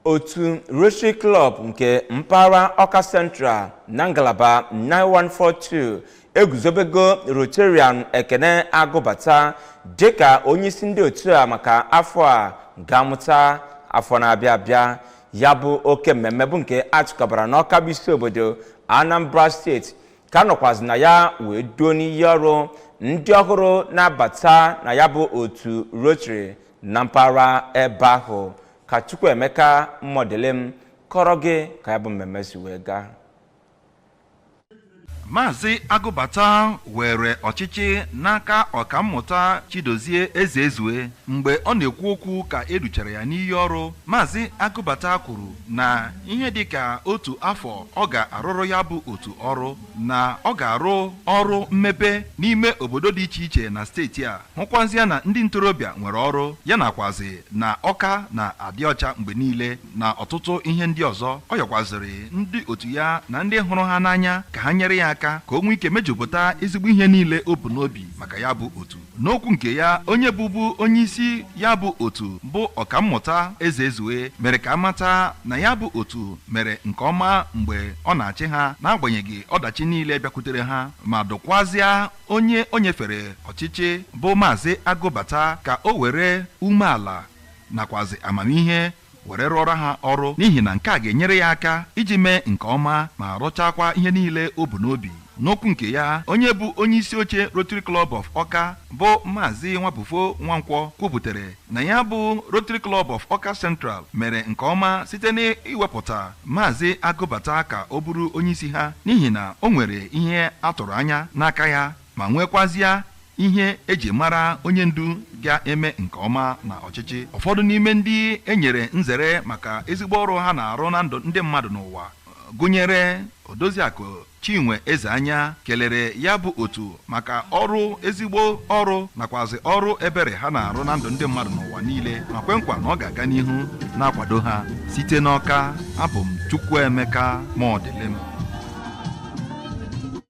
Otu Rotary Club nke mpaghara Ọka Central na ngalaba 9142 eguzobego Rotarian Ekene Agụbata dịka onyeisi ndị otu a maka afọ a ga-amụta afọ na-abịa abịa. Ya bụ oke mmemme bụ nke achịkọbara n'Ọka bụ isi obodo Anambra Steeti, ka nọkwazị na ya wee duo n'iyi ọrụ ndị ọhụrụ na-abata na ya bụ otu Rotary na mpaghara ebe ahụ. Ka Chukwuemeka Mmọdịlịm kọrọ gị ka ya bụ mmemme si wee gaa. Maazị Agụbata were ọchịchị n'aka Ọkammụta Chidozie Eze Ezue. Mgbe ọ na-ekwu okwu ka educhara ya n'iyi ọrụ, Maazị Agụbata kwuru na ihe dịka otu afọ ọ ga-arụrụ ya bụ otu ọrụ, na ọ ga-arụ ọrụ mmepe n'ime obodo dị iche iche na steeti a, hụkwazịa na ndị ntorobịa nwere ọrụ, ya nakwazi na Ọka na-adị ọcha mgbe niile, na ọtụtụ ihe ndị ọzọ. Ọ yọkwazịrị ndị otu ya na ndị hụrụ ha n'anya ka ha nyere ya aka ka o nwee ike mejupụta ezigbo ihe niile o bu n'obi maka ya bụ otu. N'okwu nke ya, onye bụbu onye isi ya bụ otu, bụ Ọkammụta Eze Ezue, mere ka amata na ya bụ otu mere nke ọma mgbe ọ na-achị ha, n'agbanyeghị ọdachi niile bịakwutere ha, ma dụkwazịa onye o nyefere ọchịchị, bụ Maazị Agụbata, ka o were umeala nakwazi amamihe were rụọrọ ha ọrụ, n'ihi na nke a ga-enyere ya aka iji mee nke ọma ma rụchakwa ihe niile o bu n'obi. N'okwu nke ya, onye bụ onye isi oche Rotary Club of Ọka, bụ Maazị Nwabufo Nwankwọ, kwupụtara na ya bụ Rotary Club of Ọka Central mere nke ọma site n'iwepụta Maazị Agụbata ka ọ bụrụ onye isi ha, n'ihi na o nwere ihe a tụrụ anya n'aka ya ma nwekwazịa ihe eji mara onye ndu ga-eme nke ọma na ọchịchị. Ụfọdụ n'ime ndị e nyere nzere maka ezigbo ọrụ ha na-arụ na ndụ ndị mmadụ n'ụwa gụnyere Odoziakụ Chinwe Ezeanya, kelere ya bụ otu maka ọrụ ezigbo ọrụ nakwazi ọrụ ebere ha na-arụ na ndụ ndị mmadụ n'ụwa niile, ma kwe nkwa na ọ ga-aga n'ihu na-akwado ha. Site n'Ọka, abụ m Chukwuemeka Mọdịlịm.